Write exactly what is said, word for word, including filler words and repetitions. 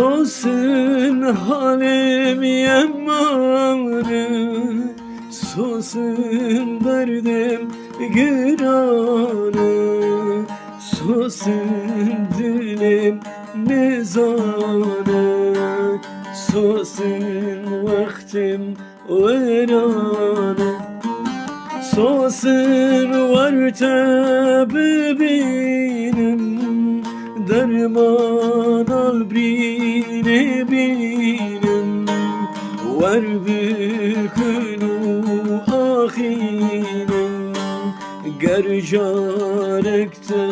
Sosin halê min yemane, sosin derdê min girane, sosin dilê min nêzane, sosin wextê min wêran e. Sosin wer te bibînim, derman albrînê bînim, wer bikin û axînim, ger carek te